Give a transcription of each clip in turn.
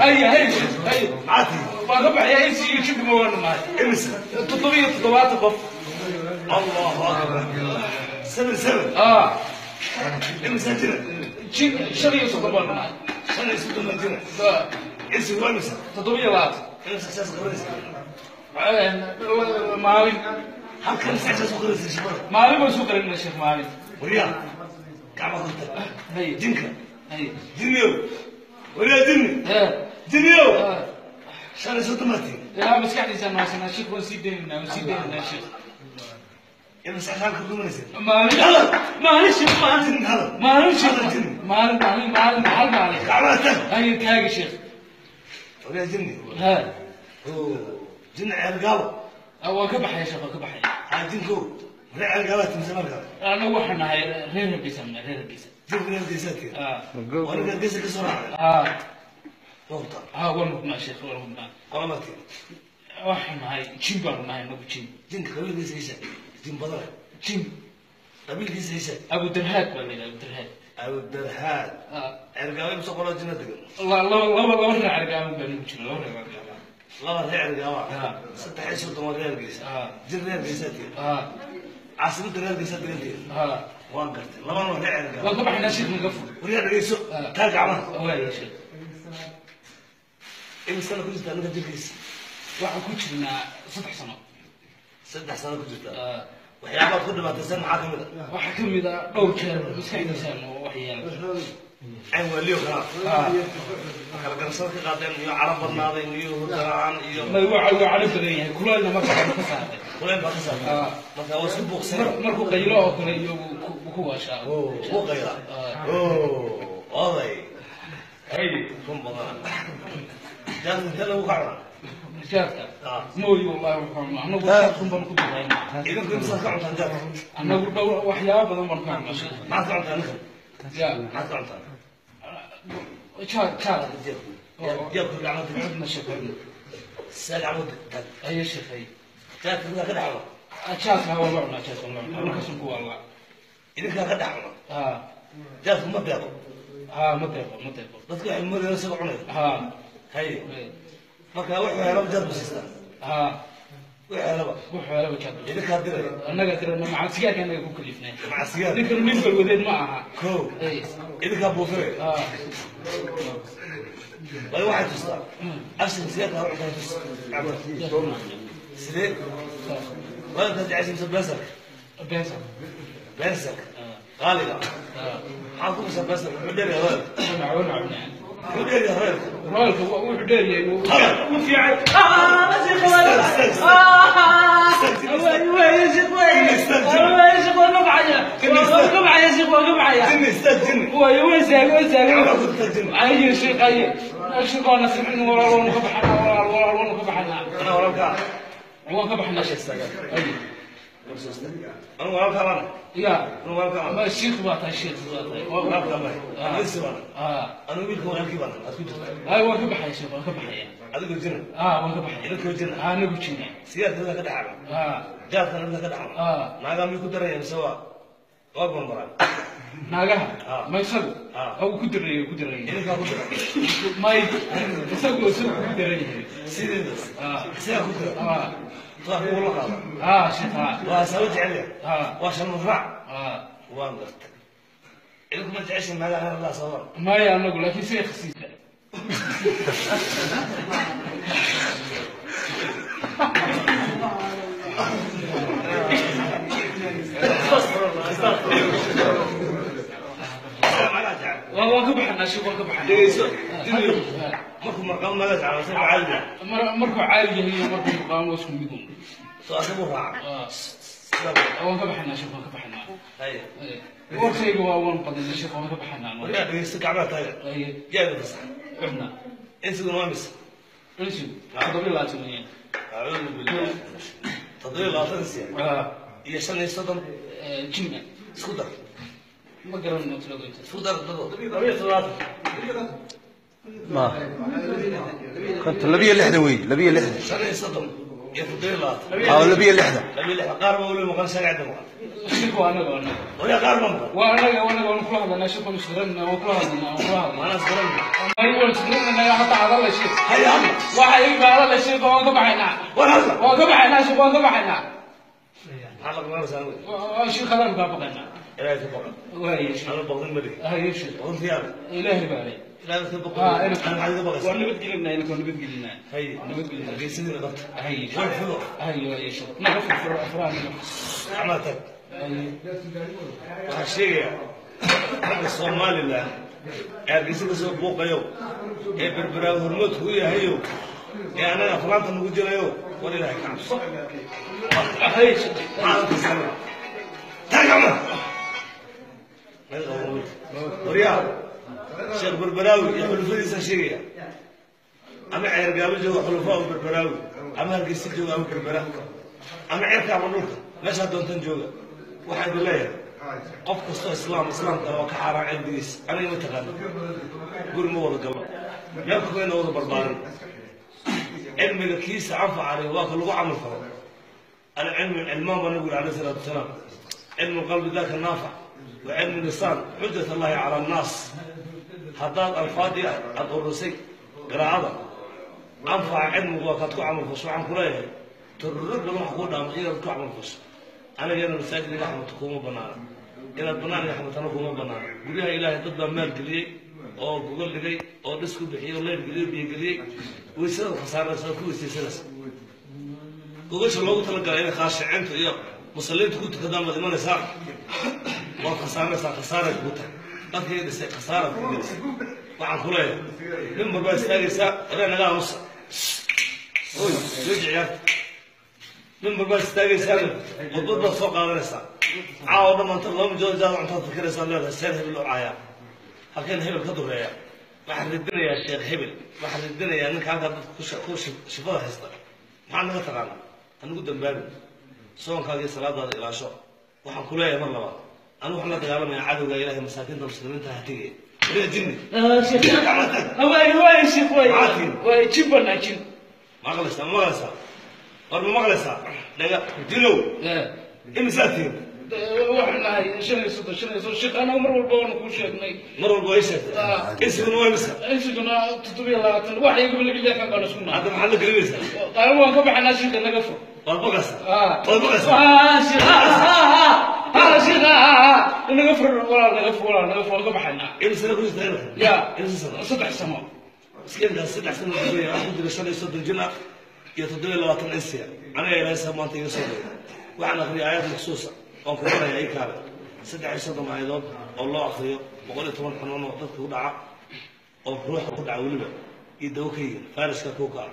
هيا هيا هيا waa ka baxaya insi iyo jidhuma waanu nahay. Imisa? 770 qof. Allahu akbar, 77. Ah. Imisa jira? Jin 35 baanu nahay. 35 baa jira. Insigu waa imisa? 27. Imisa saas qabanaysa? Maalin. Halkan saas u qabanaysa shaqada? Maalin baan soo qarinaa sheekh, maalin. Waryaa, gacmaha ku tag. Hay. Jinka. Hay. Jinniyow, waryaa, jinni. Hee. Jinniyow, 35 baa tihi. Ilaa maskaxdiisa noosanaa sheekh, waan sii daynanaa, waan sii daynanaa sheekh. Imisa halka dumanaysa? Maalin, maalin sheekh, maalin. Jinni hadal. Maalin sheekh. Hadal jinni. Maalin, maalin, maalin, hal maalin. Gacmaha tag. Hay, taagi sheekh. Waryaa jinni. Hee. Jinni Ceelgaabo. Waan ka baxaya sheekh, waan ka baxaya. Haa, jinkow, reer Ceelgaabaa timse markaa? Anagu waxaan nahay reer Hargeysa, nahay reer Hargeysa. Jinka reer Hargeysaa tihi? Ah. Waa ninka Hargeysa ka soo raacay? Ah. Waqta. Ah, waan hubnaa sheekh, waan hubnaa. Qolama tihi? Waxaan nahay jin baanu nahay anagu, jin. Jinka qabiilkiisa ii sheeg, jin badane. Jin. Qabiilkiisa ii sheeg. Abudarhaad baa la yidhaha, Abudarhaad. Abudarhaad. Ah. Ceelgaabo imse qoloo jinna degan? Laba, laba, laba reer Cergaaban baa nagu jira, laba reer Cergaaban. Laba reer Ceelgaaba. Ah. 33 waa reer Hargeysa. Ah. Jin reer Hargeysaa tihi? Ah. Caasimadda reer Hargeysaa degan tihi? Ah. Waan gartay, labana waa reer Ceelgaabo. Waan ka baxaynaa sheekh, naga fur. Waryaa, dhegeyso. Ah. Taag gacmaha. Waaya sheekh. Imise sano ku jirtaa ninka jirkiisa? Waxaan ku jirnaa 3 sano. 3 sano ku jirtaa? Ah. Waxyaabaad ku dhibaataysan maxaa ka mid a? Waxaa ka mid ah dhowr jeer maskaxdiisaan oo waxyeelay. Cayn waaliyo kalaa? Ah. Kala garashada ka qaadeen iyo carab badnaaday iyo hurda la-aan iyo may waa waa calo badan yahay, kulaylna marka hore ka saaray. Kuleyl baa ka saartay? Ah. Marka waa isku buuqsan. Markuu qaylo oo kale iyo wuu ku waashaa. Wuu qayla? Ah. Oday. Hay. Run badana, jaadka intee lagu kacuna? Jaadka? Ah. Mooyi wallahi, wuxuu anagu jaadkun baan ku duqaynaa. Idinku imisaad ka cuntaan jaadka? Anagu dhowr waxyaabo badan baan ka cunaa sheekh. Maxaad ka cuntaan ninkan? Ya. Maxaad ka cuntaan? Jaad, jaad. Jaadku gacmaha. Cudna sheekh, cudna. See gacmood taag. Aye sheekh, haye. Jaadka idinkaa ka dhex cuna? Jaadka waa la cunaa, jaadka waa la cunaa, markaasun ku waalaa. Idinkaa ka dhex cuna? Ah. Jaadku ma deeqo? Ha, ma deeqo, ma deeqo. Dadka waxay moodayaan isagoo cunaya. Ha. Haye, marka wuxuu helaba jaad bu siistaa? Ha. Wuxuu helaba. Wuxuu helaba jaad. Idinkaa diraya? Annaga dirana, maca sigaarka annaga ku kalifnay. Maca sigaar. Ninkanu nin balwadeed ma aha. Ko. Ay. Idinkaa buufinaya? Ha. Bal waxay tustaa ashan sigaarka hor cuntaa tus. Sidee waa intaad jeceshay mise beensarka? Bensa. Beensarka qaaliga. Maxaad ku bisaa beensarka? Muxuu dheer yahay royalka? Wana. Muxuu dheer yahay royalka? Royalka wuxuu dheer yahay Hadal. wuu fiican. Jinni istaag, jinni. Gacmaha ku taag, jinni. Anaa walaalkaa. Anigu walaalkaa baan. Anigu walaalkaa baan. Walaalkaa baan, anigu baan. Anigu wiilka walaalkii baan aad ku jirta. Adigoo jina? Idinkoo jina? Sigaarka idinkaa ka dhex cuna, jaadkana idinkaa ka dhex cuna. Naagaa miyuu ku daraya mise waa gormaraan? Naagaha? Ah. Ma isagu? Ah. Wuu ku daraya, ku daraya. Idinkaa ku dara? May, isagu ku daran yahay. Sideedas? Ah. Isagaa ku dara? Ah. Waa kugu la qaada? Ah sheekh, ah. Waa saba jecel yahay. Ah. Waa shan mufraac. Ah. Waan gartay, idinku ma jeceshin naagaha laa sababa? Maya anagu, laakiin siday khasiisa. Naagaha jecel. Waan ka baxanaa sheekh, waan ka baxanaa. Dhegeyso jinniyo, markuu marqamo naagaha jecel isaga caadi? Markuu caali yahay iyo markuu muqaamo waa isku mid un. Soo asagu raaca? Ah. Sidaa buu. Waan ka baxanaa sheekh, waan ka baxanaa. Haye. Warkayga waa waan badinay sheekh, waan ka baxanaa. Waryaa, dhegeyso, gacmaha taaga. Aye. Yaa idin fasax? Cudna. Insiguna waa mise? Insigu 27 weeyaan. Acuudu billah, 27 siya? Ah. Iyo 35. Jinna. Isku dar. Ma garanayno tiradu inta. Isku dar dado 72. ما كنت 62 وي 62. 35 iyo 27. اه 62. 62 qaar baa weli maqan, sharci maqan. Sheekh waa anaga anaga. Waryaa qaar baan Waa anaga anaga waan kula hadlanaa sheekh waan isgaranaa waan kula hadlanaa waan kula hadlanaa. Maanaa isgaranaa. Ay waan isgaranaa hadda hadalla sheekh. Haya hadla. Waxa iga hadalla sheekh waan ka baxaynaa. War hadla. Waan ka baxaynaa sheekh waan ka baxaynaa. Maxaa la qabanaysaa anigu? Waa sheekh hadaan kaa baqaynaa. Ilaahay ka baqan. Waaya sheekh. Ana baqdin ma lihi. Haya sheekh. Baqdinta yaa leh. Ilaahay baa leh. Ilaahay ka baqan. Ah, Ana maxaad iga baqaysaa? Waan nabadgelinaa inaka waan nabadgelinaa. Haye. Nabadgelinaa. Hargeysadina qabta. Haye. Way fudo. Haye waaya sheekh. Naga fur furaan. Gacmaha taag. Haye. Waxaan sheegayaa ragga Somaliland ee Hargeysa ka soo buuqayo ee Berberaa hormoodku u yahayo ee anaga aflaanta nagu jirayo war Ilaahay ka cabso. Haye sheekh. Maxaad arkaysaa aniga? Taag gacmaha. Naga qabo wiilka. Waryaa Sheekh Berberaawi iyo xulufadiisa sheegaya ama Ceergaabo jooga xulufaa u Berberaawi ama Hargeysa jooga ama Berbera ama cirka ama dhulka meeshaa doontan jooga waxaan idin leeyahay qof kastoo islaam islaamkana waa ka xaaraan cilmigiisa. Aniga ma taqaano guri ma wada galno meel kumayna wada barbaarin. Cilmiga kiisa anfacalay waa ka lagu camal falo. Alcilmu cilmaan baa nabigu yuri alayhi salaatu wasalaam cilmu qalbi daaka naafac wa cilmu lisaan xujat allahi cala annaas. Haddaad alfaadii aad ururisay qiraacada anfaca cilmigu waa kaad ku camal fasho. Waxaan ku leeyahay tururug badan waxa kuu dhaama inaad ku camal fasho. Aniga inaad masaajid iga xamato kuuma banaana, inaad banaan iga xamatana kuuma banaana. Guryaha Ilaahay dad baa maal geliyey oo gogol dhigay oo dhis ku bixiyey oo leyr geliyey oo biyo geliyey. Weysadaad khasaaraysa oo ku weysaysanaysa gogasha loogu talagalay inay khaashiciintu iyo musalliintu ku tukadaan baad imanaysaa, waad khasaaranaysaa, khasaaray kugu tahay. Dadkii dhisay khasaaraad ku gelisay. Waxaan ku leeyahay mimbar baad istaagaysaa waree naga aamusa oy jooji ciyaarta. Mimbar baad istaagaysaa khudbad baad soo qaadanaysaa caawa dhan maanta laba mijood jaad cuntaad fikiraysaa leedahay seen hebel u caayaa halkeen hebel ka dureeya. Waxaan ridinayaa sheekh hebel, waxaan ridinayaa ninka halkaa dadka ku shifada haysta. Maxaa naga taqaanaa? Anigu dambaabin soonkaaga iyo salaadaada ilaasho. Waxaan ku leeyahay mar labaad anigu waxaan la dagaalamayaa cadowga Ilaahay masaakiinta muslimiinta ha tegaya. Wariga jinni. Sheekh. Gacmaha taag. Waaya waaya sheekh waaya. Maxaa tihin? Waaya jin baa jin. Maqlaysaa? Ma maqlaysaa? War ma maqlaysaa? Dhaga dilow. Imisaa tihin? Waxaan nahay 35 35 sheekh. Anagu mar walba waanu kuu sheegnay. Mar walba way sheegtay. Insiguna waa imisa? Insiguna 27 wax iyaguba laga leexan baan isku nahay. Hadda maxaad la gelinaysaa? Qaar waan ka baxaynaa sheekh naga fur. Waad baqaysaa? Ah. Waad baqaysaa? Ah sheekh ah ah sheekh ah naga fur walaal naga fur walaal naga fur waan ka baxaynaa. Imisana ku jirtaa imika? Ya. Imisa sano? 3 sano. Miskiinkaas 3 sano ku jira waxaa ku jira 35 jin ah iyo 27 insiya. Aniga Ilaahay saa maanta iga soo diray. Waxaan akhriyay aayaad maksuusa oon ku baraya ii kaale 33 aayadood oo loo akriyo 110 xanuun oo dadka ku dhaca oo ruuxa ku dhaca weliba iyo dawo ka yihiin. Fayraska 1 ka ah,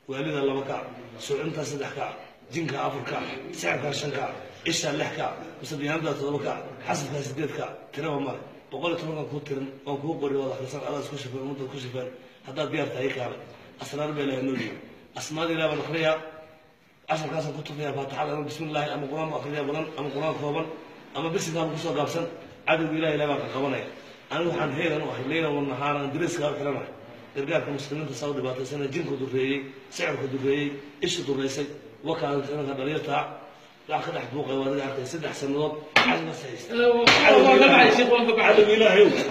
waalida 2 ka ah, suucinta 3 ka ah, jinka 4 ka ah, sixirka 5 ka ah, isha 6 ka ah, musabiyaanada 7 ka ah, xasadka 8 ka ah, tiraba male. 110kan kuu tirin oon kuu qori waad akhrisan adaa isku shifeen ummadda ku shifeen haddaad diyaar tahay ii kaale. Asraar baa Ilaahay noo dhiibay. Asmaada Ilaah baan akhriyaa casharkaasaan ku tukayaa faatixada ama bismillaahi ama qur-aan baan akhriyaa badan ama qur-aan kooban ama bisinkaaba kusoo gaabsan. Cadowga Ilahi Ilaah baan ka qabanaya. Anigu waxaan heegan u ahay leylan wa nahaaran dariiskaa u xiranahay gargaarka muslimiinta saa u dhibaataysana jinku dureeyey sicirku dureeyey ishu dureysay wakaa inanka dhalinyartaa wax ka dhex buuqay waa adiga arkay 3 sanadood cadowgaas haysta. Waan ka baxay sheekh waan ka baxay. Cadowga Ilaahayow bax.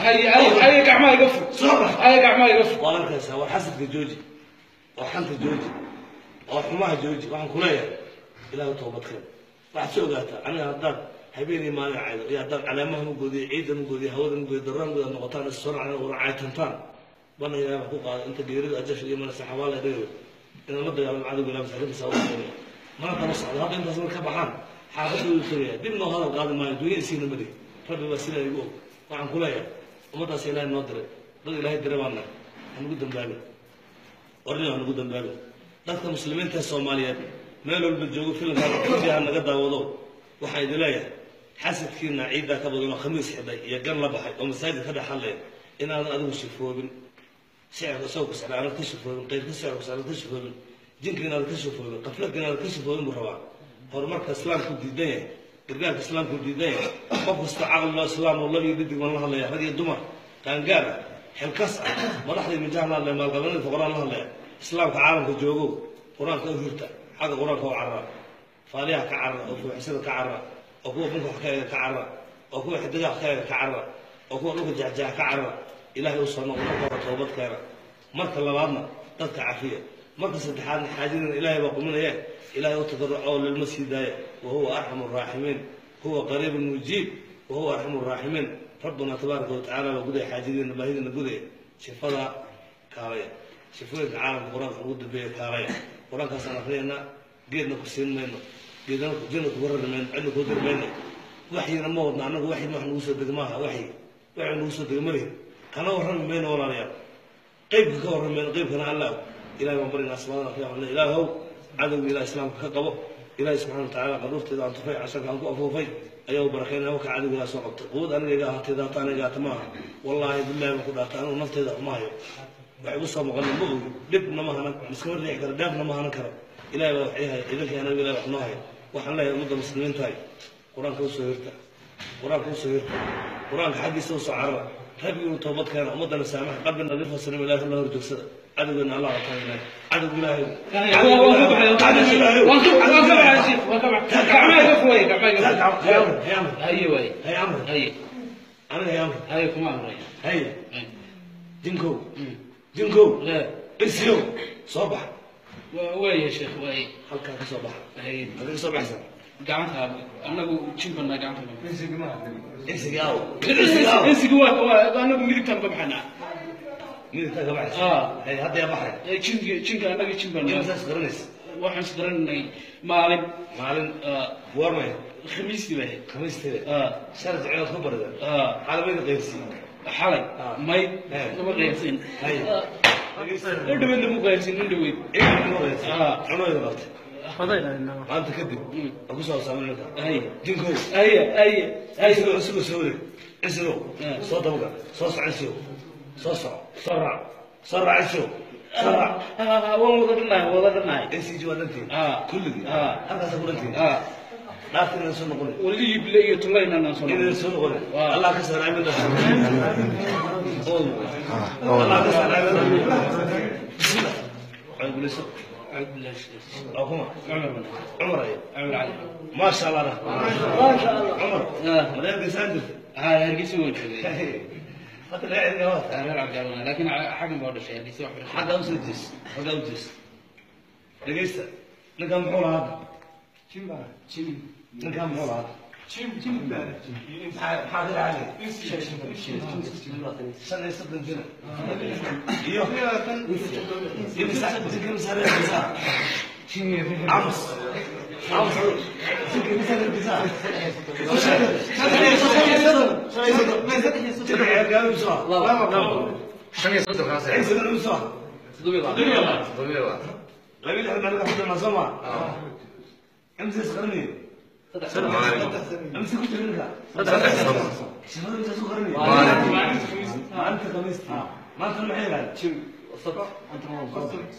Haye haye haye gacmaha iga fur. Soo bax. Haye gacmaha iga fur. Waad arkaysaa. War xasadka jooji oo xanta jooji oo xumaha jooji. Waxaan ku leeyahay Ilaahu toobad keen. Waxaad soo ogaataa aniga haddaad habeenii maalin caydo iyo haddaad caleemaha ma goodiyo ciidda ma goodiyo hawada ma goodiyo darraan goodi aad noqotaan is soo raaceen wada caytantaan bana Ilahay wax ku qaado inta geerida ajasha iyo mana saxaabaa la dhigayo inaan la dagaalamo cadowga Ilaah masaakiinta saa u dhaqanaya mana daba socdo. Hadda intaas marka ka baxaan xaafadoodu tagaya dib noo hadal qaadi maayo dunya isiina ma lihi. Rabbi baa sidaa igu og. Waxaan ku leeyahay ummaddaas Ilaahay noo diray dad Ilaahay diray baan nahay hanugu dambaabin warni hanugu dambaabin. Dadka muslimiinta ee Soomaaliyeed meel walba joogo filimka ha naga daawado. Waxaan idin leeyahay xasadkiina ciiddaa ka badan oo khamiis xidhay iyo gan la baxay oo masaajid ka dhex hadlaya inaadan adigu shifoobin sicirka isagoo ku socda aanad ka shifoobin qayrka sicirka ku socda aanad ka shifoobin jinka inaadan ka shifoobin qafladka inaadan ka shifoobin buu rabaa. Horumarka islaamku diidan yahay, gargaarka islaamku diidan yahay. Qof kasta caqli loo islaam oo lab iyo dhidig baan la hadlaya, rag iyo dumar qaangaar ah xilkas ah madaxda mijaha la hadlaya maalqabeennada fuqaraan la hadlaya. Islaamka caalamka joogo qur-aanka u hirta xagga qur-aanka u carara faaliyaha ka carara oo fuuxisada ka carara Oo kuwa bunka wax ka eega ka carara, oo kuwa xidigaha wax ka eega ka carara, oo kuwa dhulka jexjeexa ka carara. Ilaahay u soo noqo, marka hore toobad keena, marka labaadna dadka cafiya, marka saddexaadna xaajadina Ilaahay baa quminaya. Ilaahay u tadarruco oo lilma sii daaya. Wahuwa arxamu arraaximiin, huwa qariibun mujiib, wahuwa arxamu arraaximiin. Rabbuna tabaaraka watacaala baa gudaya xaajadiina, baahidiina gudaya. Shifada kaalaya, shifooyinka caalamka qur-aanka ugu dambeeya kaalaya. Qur-aankaasaan akriyaynaa, geedna ku siin mayno, geedna jinna kuga rari mayno, cidna kuu diri mayno. Waxyina ma wadna annagu, waxyi wax nagu soo dega maaha, waxyi waxyi nagu soo dega malihin, kana warrami mayno walaalayaal, qeybka ka warrami mayno, qeybkana Allah. Ilahay baan baryana, asmaadana akriya. Waxaan leeyahay, Ilaahow cadowga Ilaah islaamka ka qabo. Ilaahay subxana watacaala qaruurteeda aan tufay, casharka aan ku afuufay ayaa u barakeynaya. Waka cadowga Ilaah soo qabtay, quwad aniga iga ahaatay, daata aniga ahaata maaha. Wallaahi billahi baan ku dhaartay, anigu nafteyda uma hayo, wax igu soo maqan ma ogi, dhibna ma hanan, iskama riixi karo, dheefna ma hanan karo. Ilahay baa wax ii haya, idinka anaga Ilahay wax noo haya. Waxaan leeyahay ummadda muslimiintahay, qur-aanka usoo hirta, qur-aanka usoo hirta, qur-aanka xaggiisa usoo carara, rabbigiinu toobad keena, ummaddana saamaxa, qalbi nadiifa salim Ilahay la horjoogsada. Cadowgeena Allah qabtaa. Ilahay cadowga Ilaahay, cadowga Ilaahay, waan ka baxaya sheekh, waan ka baxaya, gacmaha iga furaya, gacmaha iga furaya. Hay amr, haye waaye, hay amr, haye aniga hay amr, haye kuma amraya. Hay jinkow, jinkow insiyow, soo bax. Waaye sheekh, waaye. Halkaa ka soo bax. Haye. Halkaa ka soo baxaysaa gacanta, annagu jin banaa gacanta. Insiga aw, insiga aw. Insiga waa annagu midigtaan ka baxanaa. Midigtaa ka baxaysa? Ah. Hay hadda yaa baxay? Jinka, jinka annaga jin banaa. Imisaas garanaysa? Waxaan is garananay maalin. Maalin goormay? Khamiistii bay ahayd. Khamiisteeda? Ah. Shalay jecelaad ku barida? Ah. Xalamayda qayrsiin? Xalay Ah. may Eh. lama qayrsin. Haye. In dhaweyd lama qayrsin, in dhaweyd. Ah. Cunooyda qabtay maanta kadib ha ku soo saamin ninka. Haye. Jinkow. Haye haye haye. Insigow, insigow soo wareeg, insigow. Eh. Soo dabagal, soo soco insigow, soo soco, soo raac, soo raac insigow, soo raac. Waan wada dhanahay, wada dhanahay. Insiji waa dhantiin? Ah. Kulligii? Ah. Halkaasa ku dhantiin? Ah. Dhaafta inaan soo noqonin. Walihii bile iyo tulaynaan soo inaan soo noqonin. Waa. Allah ka saar amin, Allah ka saar amin. Bismillah, waxaad guulayso. Waa kuma? Cumar bana. Cumar ayo? Cumar Cali. Maasha Allah, Maasha Allah. Cumar. Ah. Madeerkiisaan jirta? Haa, Hargeysa waan joogay. Hadda reer waa reer Cabdicalana, laakiin xaggan baa u dhashay, Hargeysa wax barashay. Xaggaa usoo jees, xaggaa u jees. Dhegeysta, ninkan muxuu lahaa hadda? Jim. Ninkan muxuu lahaa hadda? Maxaa ka dhacay? 35 jira iyo imisa jinka? Imisa reerkiisa? Ams ams, jinka imisa reerkiisa? Jinka ceergaaba imisa? 35. Insigan imisa? 27. 62 aniga xudana soo maa? Imisa isqarinaya? Imisa ku jira ninka? 3 sano. Shaqada intaas u qarinaya? Maalinta khamiistii. Maanta maxay yidhahdeen?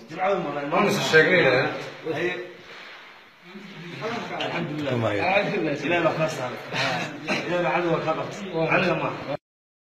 Jimcada maalin. Maamuse sheegnay. Haye, alxamdulilah, Ilahay baa kaa saaray, Ilahay baa cadowga kaa qabtay, aniga maaha.